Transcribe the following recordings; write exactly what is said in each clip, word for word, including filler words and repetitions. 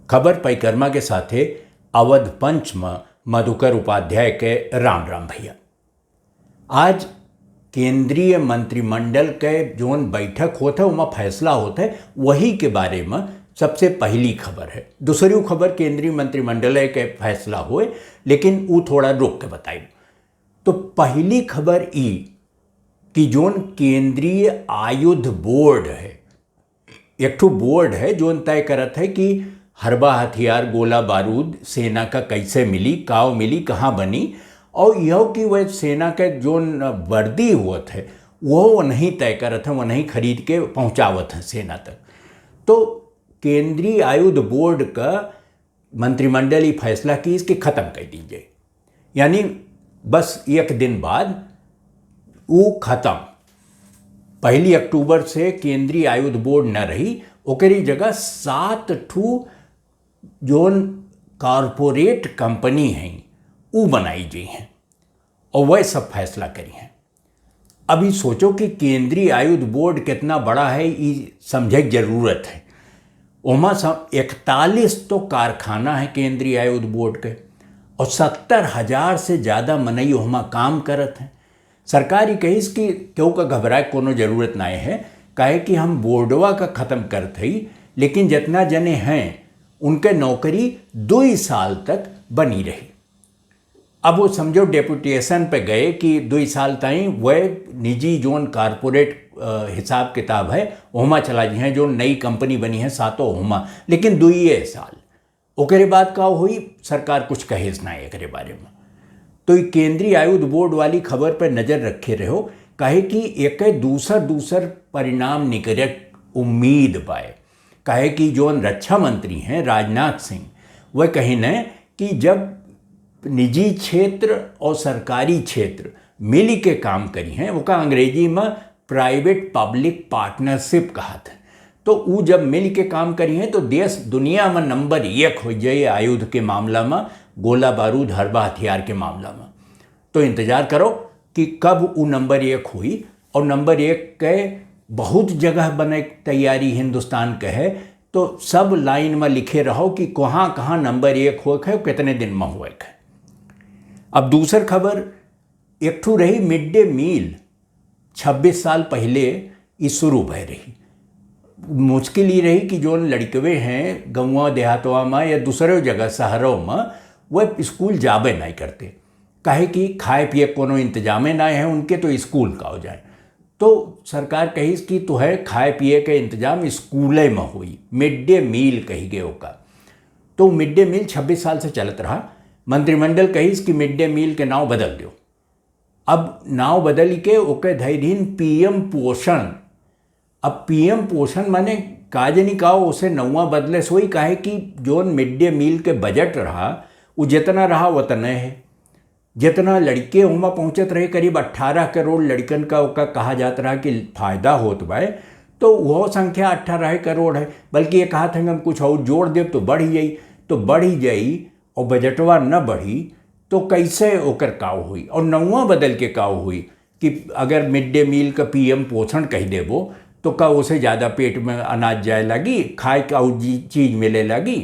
खबर परिक्रमा के साथे अवध पंच म मधुकर उपाध्याय के राम राम भैया। आज केंद्रीय मंत्रिमंडल के जोन बैठक होत है, ओमा फैसला होत है, वही के बारे में सबसे पहली खबर है। दूसरी खबर केंद्रीय मंत्रिमंडल के फैसला होए, लेकिन ऊ थोड़ा रोक के बताई। तो पहली खबर ई कि जोन केंद्रीय आयुध बोर्ड है, एक ठो बोर्ड है जोन तय करत है कि हरबा हथियार, गोला बारूद सेना का कैसे मिली, काव मिली, कहाँ बनी, और यह कि वह सेना के जोन वर्दी होत है, वो वही तय करत है, वही खरीद के पहुँचावत है सेना तक। तो केंद्रीय आयुध बोर्ड का मंत्रिमंडल ई फैसला कीस कि खत्म कर दीजिए, यानी बस एक दिन बाद ऊ खत्म। पहली अक्टूबर से केंद्रीय आयुध बोर्ड न रही, ओकरी जगह सात ठू जोन कॉरपोरेट कंपनी हैं, ऊ बनाई गई हैं और वह सब फैसला करी हैं। अभी सोचो कि केंद्रीय आयुध बोर्ड कितना बड़ा है, ई समझे के जरूरत है। ओमा सब इकतालीस तो कारखाना है केंद्रीय आयुध बोर्ड के, और सत्तर हजार से ज़्यादा मनई ओमा काम करत हैं। सरकार ई कहिस कि केहू का घबराए कोनो जरूरत नाहीं है, काहे कि हम बोर्डवा का खत्म करत हई, लेकिन जितना जने हैं उनके नौकरी दुई साल तक बनी रही। अब वो समझो डेपुटेशन पे गए कि दुई साल ताईं वह निजी जोन कॉरपोरेट, अ, हिसाब किताब है, ओहमा चला जी हैं, जो नई कंपनी बनी है सातों ओहमा, लेकिन दुइये साल। ओकरे बाद का होई, सरकार कुछ कहेस ना एकरे बारे में। तो ई केंद्रीय आयुध बोर्ड वाली खबर पर नजर रखे रहो, काहे कि एके दूसर दूसर परिणाम निकरे उम्मीद बाय। काहे कि जोन रक्षा मंत्री हैं राजनाथ सिंह, वह कहिन है कि जब निजी क्षेत्र और सरकारी क्षेत्र मिल के काम करी हैं, ओका अंग्रेजी में प्राइवेट पब्लिक पार्टनरशिप कहत है। तो ऊ जब मिल के काम करी हैं तो देश दुनिया में नंबर एक हो जाए आयुध के मामला में, गोला बारूद हरबा हथियार के मामला में। तो इंतजार करो कि कब ऊ नंबर एक हुई, और नंबर एक के बहुत जगह बने के तैयारी हिंदुस्तान के है। तो सब लाइन में लिखे रहो कि कहाँ कहाँ नंबर एक होए के है, कितने दिन में होए के है। अब दूसर खबर एक ठू रही मिड डे मील, छब्बीस साल पहले ई शुरू भय रही। मुश्किल ई रही कि जोन लड़कवे हैं गौवा देहातवा में या दूसरे जगह शहरों में, वह स्कूल जाबे नहीं करते, काहे कि खाए पिए कोनो इंतजामे ना है उनके, तो स्कूल का हो जाए। तो सरकार कहिस कि तुहे खाए पिए के इंतजाम स्कूले में होई, मिड डे मील कही गए ओका। तो मिड डे मील छब्बीस साल से चलत रहा। मंत्रिमंडल कहिस कि मिड डे मील के नाव बदल दो। अब नाव बदल के ओके धई दीन पीएम पोषण। अब पीएम पोषण माने का जनी का ओसे नौवा बदले सोई, काहे कि जोन मिड डे मील के बजट रहा, उ जितना रहा उतने है। जितना लड़के हुमा पहुँचत रहे, करीब अठारह करोड़ लड़कन का ओका कहा जात रहा कि फायदा होत बाय, तो वो संख्या अठारह करोड़ है। बल्कि ये कहा था कि हम कुछ और जोड़ देब तो बढ़ जाई, तो बढ़ जाई और बजटवा न बढ़ी तो कैसे ओकर काव हुई? और नौवा बदल के काव हुई कि अगर मिड डे मील का पीएम पोषण कह देबो तो का ओसे ज़्यादा पेट में अनाज जाए लागी, खाए का उ जी-, चीज मिले लागी?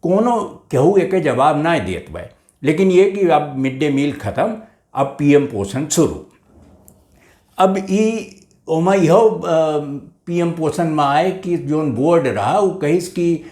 कोनो केहू एके जवाब ना देत बा। लेकिन ये कि अब मिड डे मील खत्म, अब पीएम पोषण शुरू। अब ई ओमा इहो, अ, पीएम पोषण में आए कि जोन बोर्ड रहा, वो कहिस कि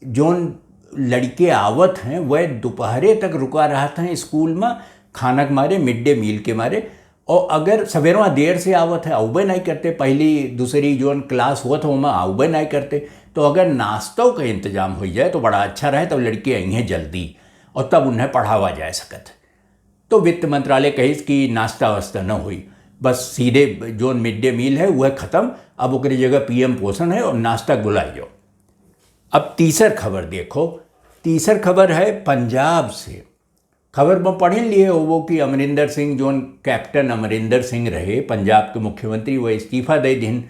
जोन लड़के आवत हैं, वह दोपहरे तक रुका रहत हैं स्कूल में, खाना के मारे, मिड डे मील के मारे। और अगर सवेरवा देर से आवत है, अउबे नहीं करते, पहली दूसरी जोन क्लास होत है, ओमा अउबे नहीं करते, तो अगर नाश्तों का इंतजाम हो जाए तो बड़ा अच्छा रहे, तब लड़के अइहें जल्दी और तब उन्हें पढ़ावा जा सकत है। तो वित्त मंत्रालय कहिस कि नाश्ता वास्ता न होई, बस सीधे जोन मिड डे मील है वह खत्म, अब ओकरी जगह पीएम पोषण है और नाश्ता बुलाई जाओ। अब तीसर खबर देखो, तीसर खबर है पंजाब से। खबर में पढ़िन लिए होबो कि अमरिंदर सिंह, जोन कैप्टन अमरिंदर सिंह रहे पंजाब के मुख्यमंत्री, वह इस्तीफा दे दिन।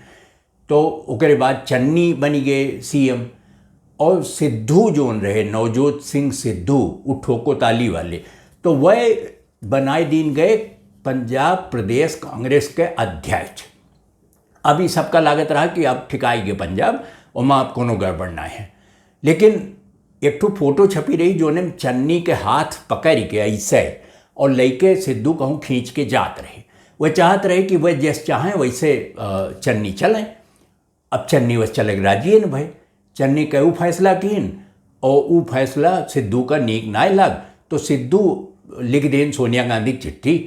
तो ओकरे बाद चन्नी बनी गए सीएम, और सिद्धू जोन रहे, नवजोत सिंह सिद्धू, उ ठोको ताली वाले, तो वह बनाए दीन गए पंजाब प्रदेश कांग्रेस के अध्यक्ष। अब ई सबका लागत रहा कि अब ठिकाई गए पंजाब, ओमा अब कोनो गड़बड़ ना है। लेकिन एक ठो फोटो छपी रही, जोने में चन्नी के हाथ पकड़ के ऐसे और लइके सिद्धू कहूँ खींच के जात रहे। वह चाहत रहे कि वह जैसे चाहें वैसे, अ, चन्नी चलें। अब चन्नी वह चले के राजी न भए। चन्नी के ऊ फैसला कीन और ऊ फैसला सिद्धू का नीक नाय लाग, तो सिद्धू लिख देन सोनिया गांधी के चिट्ठी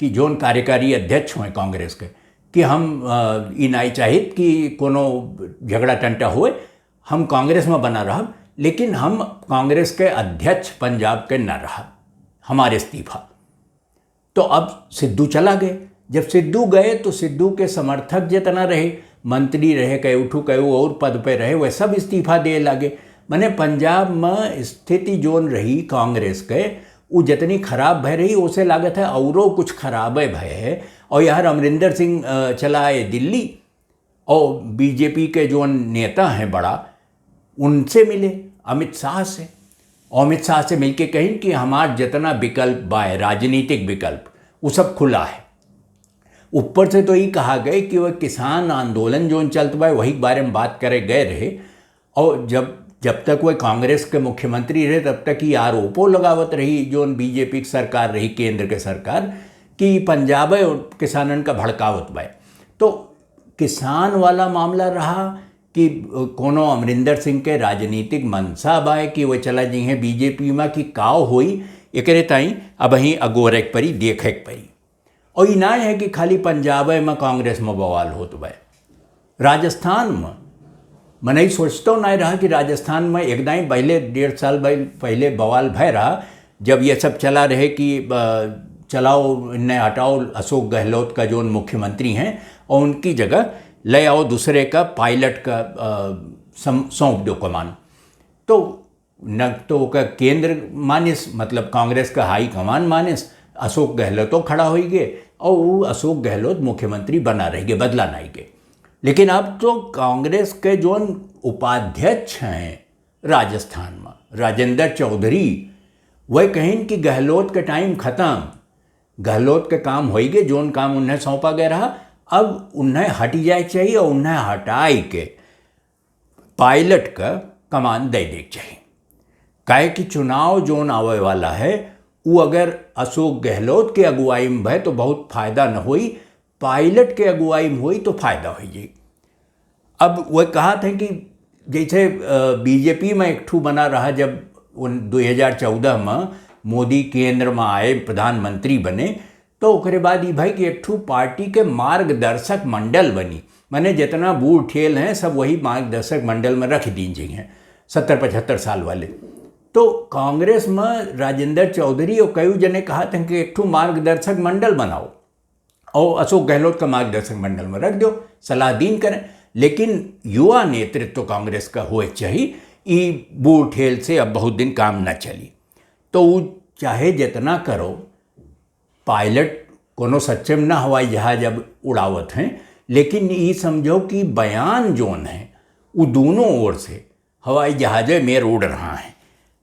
कि जोन कार्यकारी अध्यक्ष हुए कांग्रेस के, कि हम, अ, ई नाय चाहित कि कोनो झगड़ा टंटा होए, हम कांग्रेस में बना रहब, लेकिन हम कांग्रेस के अध्यक्ष पंजाब के न रहब, हमारे इस्तीफा। तो अब सिद्धू चला गए। जब सिद्धू गए तो सिद्धू के समर्थक जितना रहे, मंत्री रहे, कई उठू कई और पद पे रहे, वह सब इस्तीफा दे लागे। मने पंजाब में स्थिति जोन रही कांग्रेस के, उ जितनी खराब भय रही, उसे लागत है औरो कुछ खराबे भय है। और यार अमरिंदर सिंह, अ, चला आए दिल्ली, और बीजेपी के जो नेता हैं बड़ा, उनसे मिले, अमित शाह से। और अमित शाह से मिलके कहिन कि हमार जितना विकल्प बा, राजनीतिक विकल्प, वो सब खुला है। ऊपर से तो ये कहा गए कि वह किसान आंदोलन जोन चलत बा, वही के बारे में बात करे गए रहे। और जब, जब तक वह कांग्रेस के मुख्यमंत्री रहे, तब तक ये आरोपो लगावत रही, जोन बीजेपी की सरकार रही, केंद्र के सरकार, कि पंजाब और किसानन का भड़कावत बा। तो किसान वाला मामला रहा कि कोनो अमरिंदर सिंह के राजनीतिक मंशा बा कि वो चला जइहें बीजेपी में, कि काव होई, एकरे ताई अबहीं अगोरे के परी, देखे के परी। और ई ना है कि खाली पंजाबे में कांग्रेस में बवाल होत बा। राजस्थान में मनई सोचतो ना रहा कि राजस्थान में एक दाई पहले, डेढ़ साल पहले बवाल भय रहा, जब ये सब चला रहे कि, अ, चलाओ, इन्हें हटाओ, अशोक गहलोत का जोन मुख्यमंत्री हैं, और उनकी जगह ले आओ दूसरे का, पायलट का, अ, सम-, सौंप दो कमान। तो न तो ओकर केंद्र मानिस, मतलब कांग्रेस का हाई कमान मानिस, अशोक गहलोतो खड़ा होई गे और वो अशोक गहलोत मुख्यमंत्री बना रही गे, बदला नाई गे। लेकिन अब तो कांग्रेस के जोन उपाध्यक्ष हैं राजस्थान में, राजेंद्र चौधरी, वह कहिन कि गहलोत के टाइम खत्म, गहलोत के काम होई गे, जोन काम उन्हें सौंपा गया रहा, अब उन्हें हट जाए चाहिए और उन्हें हटाए के पायलट का कमान दे दे के चाहिए। काहे कि चुनाव जोन आवे वाला है, वो अगर अशोक गहलोत के अगुवाई में भय तो बहुत फायदा न होई, पायलट के अगुवाई में होई तो फायदा हो जाई। अब वह कहा थे कि जैसे, अ, बीजेपी में एक ठू बना रहा, जब उन दो हज़ार चौदह में मोदी केंद्र में आए, प्रधानमंत्री बने, तो ओकरे बाद ई भाई कि एक ठू पार्टी के मार्गदर्शक मंडल बनी, माने जितना बूढ़ ठेल हैं सब वही मार्गदर्शक मंडल में रख दीन जी हैं, सत्तर पचहत्तर साल वाले। तो कांग्रेस में राजेंद्र चौधरी और कई जने कहा थे कि एक ठू मार्गदर्शक मंडल बनाओ और अशोक गहलोत का मार्गदर्शक मंडल में रख दो, सलाह दीन करें। लेकिन युवा नेतृत्व कांग्रेस का होए चाहिए, ई बूढ़ ठेल से अब बहुत दिन काम न चली। तो वो चाहे जितना करो, पायलट कोनो सच्चे में ना हवाई जहाज अब उड़ावत हैं, लेकिन ई समझो कि बयान जोन है, वो दोनों ओर से हवाई जहाजे में उड़ रहा है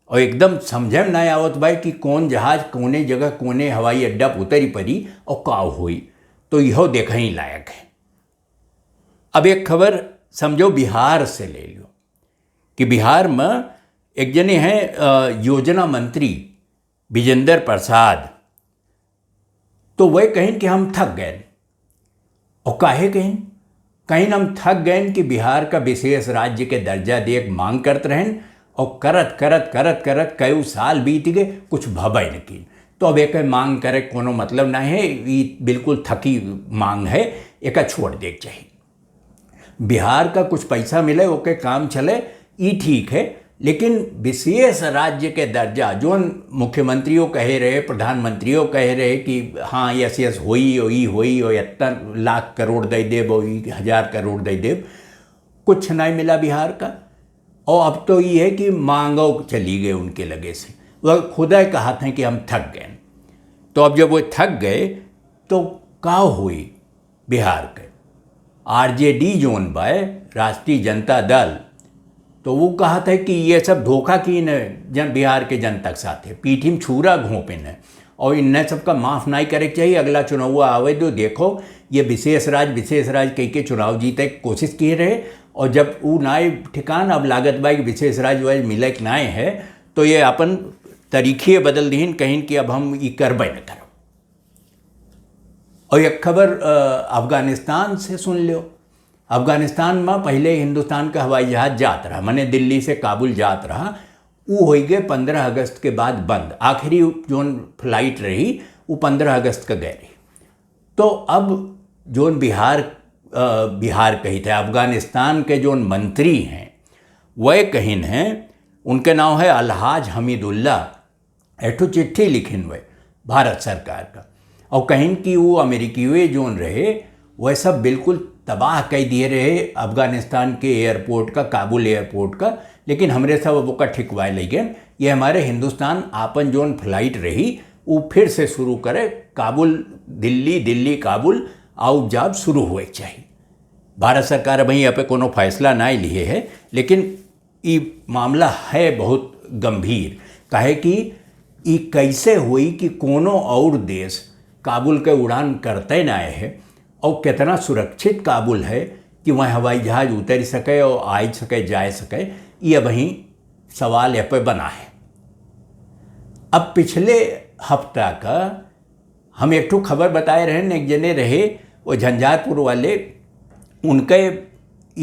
और एकदम समझे में ना आवत बा कि कौन जहाज कौने जगह, कौने हवाई अड्डा पर उतरी पड़ी और का होई। तो यह देखा ही लायक है। अब एक खबर समझो बिहार से ले लो कि बिहार में एक जने हैं, अ, योजना मंत्री विजेंद्र प्रसाद, तो वह कहिन कि हम थक गए। और काहे कहिन? कहिन हम थक गए कि बिहार का विशेष राज्य के दर्जा दे के मांग करत रहन और करत, करत, करत, करत कई साल बीत गए, कुछ भबे न की। तो अब एक मांग करे कोनो मतलब ना है, ये बिल्कुल थकी मांग है, एक छोड़ दे के चाहिए। बिहार का कुछ पैसा मिले, ओके काम चले, ई ठीक है, लेकिन विशेष राज्य के दर्जा, जोन मुख्यमंत्रियों कहे रहे, प्रधानमंत्रियों कहे रहे कि हाँ, यस, यस, होई, ओ ई होई, ओ इतना लाख करोड़ दे देब, ओ ई हजार करोड़ दे देब, कुछ नहीं मिला बिहार का। और अब तो ये है कि मांगो चली गए उनके लगे से, वह खुदा कहा था कि हम थक गए। तो अब जब वो थक गए, तो का हुई? बिहार के आरजेडी जोन बाय, राष्ट्रीय जनता दल, तो वो कहा था कि ये सब धोखा की न जन, बिहार के जनता के साथ है, पीठी में छुरा घोंपे न। और इन्हें सबका माफ नाई करे के चाहिए। अगला चुनाव आवे दो, देखो, ये विशेष राज, विशेष राज कह के चुनाव जीते के कोशिश किए रहे, और जब ऊ नाई ठिकान, अब लागत बा कि विशेष राज वाज मिले के नाई है, तो ये अपन तरीके बदल दीन, कहिन कि अब हम ई करबे न करब। और एक खबर, अ, अफगानिस्तान से सुन लो। अफगानिस्तान में पहले हिंदुस्तान का हवाई जहाज जात रहा, माने दिल्ली से काबुल जात रहा, ऊ होइ गए पन्द्रह अगस्त के बाद बंद। आखिरी जोन फ्लाइट रही, वो पन्द्रह अगस्त का गए रही। तो अब जोन बिहार, अ, बिहार कही थे, अफगानिस्तान के जोन मंत्री हैं, वह कहिन हैं, उनके नाम है अलहाज हमीदुल्ला, एक ठो चिट्ठी लिखिन हुए भारत सरकार का, और कहिन कि वो अमेरिकी हुए जोन रहे, वह सब बिल्कुल तबाह कर दिए रहे अफगानिस्तान के एयरपोर्ट का, काबुल एयरपोर्ट का, लेकिन हमरे सब अब ओका ठिकवाए ले गए। ये हमारे हिंदुस्तान आपन जोन फ्लाइट रही, वो फिर से शुरू करे, काबुल दिल्ली, दिल्ली काबुल, आउट जाब शुरू हुए के चाहिए। भारत सरकार अभी यहाँ पे कोनो फैसला ना लिए है, लेकिन ई मामला है बहुत गंभीर। काहे कि ई कैसे हुई कि कोनो और देश काबुल के उड़ान करते ना है, और कितना सुरक्षित काबुल है कि वहाँ हवाई जहाज उतर सके और आ सके, जा सके, ये अबहीं सवाल यहाँ पे बना है। अब पिछले हफ्ता का हम एक ठो खबर बताए रहे, एक जने रहे, वो झंझारपुर वाले, उनके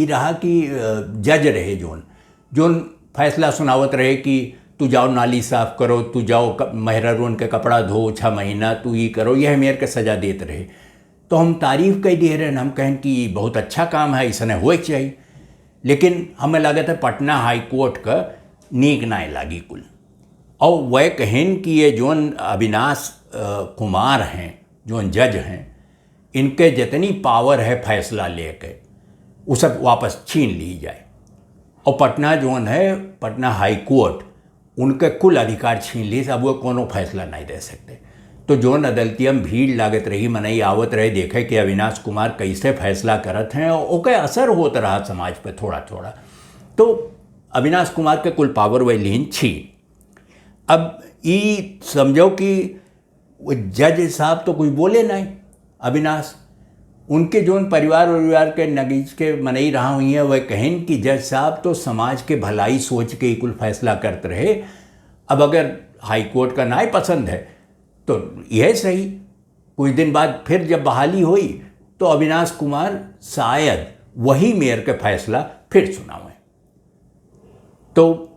ई रहा कि, अ, जज रहे जोन, जोन फैसला सुनावत रहे कि तू जाओ नाली साफ करो, तू जाओ क-, मेहरारून के कपड़ा धो छः महीना, तू ई करो, यह मेर के सजा देत रहे। तो हम तारीफ कर दिए रहे, हम कहें कि बहुत अच्छा काम है, ऐसने होए के चाहिए। लेकिन हमें लागत है पटना हाई कोर्ट का नीक नाय लागी कुल। और वह कहें कि ये जोन अविनाश, अ, कुमार हैं, जोन जज हैं, इनके जितनी पावर है फैसला लेके, वो सब वापस छीन ली जाए। और पटना जोन है, पटना हाई कोर्ट, उनके कुल अधिकार छीन ली, अब वो कोनो फैसला नहीं दे सकते। तो जोन अदालतिया में भीड़ लागत रही, मनई आवत रहे देखे कि अविनाश कुमार कैसे फैसला करत हैं, और ओके असर होत रहा समाज पे थोड़ा थोड़ा। तो अविनाश कुमार के कुल पावर वह लीन छीन। अब ई समझो कि वो जज साहब तो कुछ बोले नहीं। अविनाश, उनके जोन परिवार उरिवार के नगीच के मनई रहा हुई है, वह कहें कि जज साहब तो समाज के भलाई सोच के ही कुल फैसला करते रहे। अब अगर हाई कोर्ट का नाय पसंद है तो यह सही, कुछ दिन बाद फिर जब बहाली हुई तो अविनाश कुमार शायद वही मेयर के फैसला फिर सुनावें। तो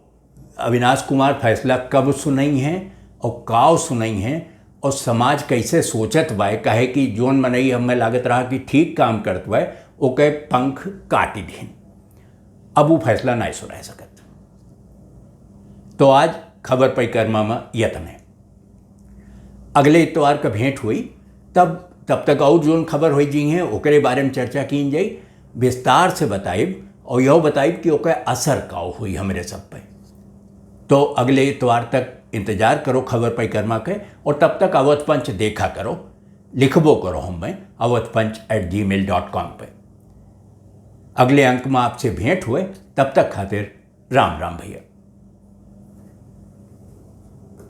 अविनाश कुमार फैसला कब सुनई हैं और काव सुनई हैं और समाज कैसे सोचत बा, काहे कि जोन मनई हमें लागत रहा कि ठीक काम करत बा, ओके पंख काटी दीन। अब वो फैसला नहीं सुनाए सकत। तो आज खबर परिक्रमा में यतने। अगले इतवार का भेंट हुई, तब, तब तक और जोन खबर हुई जी हैं, ओकरे बारे में चर्चा कीन जाई, विस्तार से बताइब और यह बताइब कि ओकर असर का हुई हमरे सब पे। तो अगले इतवार तक इंतजार करो खबर परिक्रमा के, और तब तक अवध पंच देखा करो, लिखबो करो हमें अवध पंच at gmail dot com पे। अगले अंक में आपसे भेंट हुए, तब तक खातिर राम राम भैया।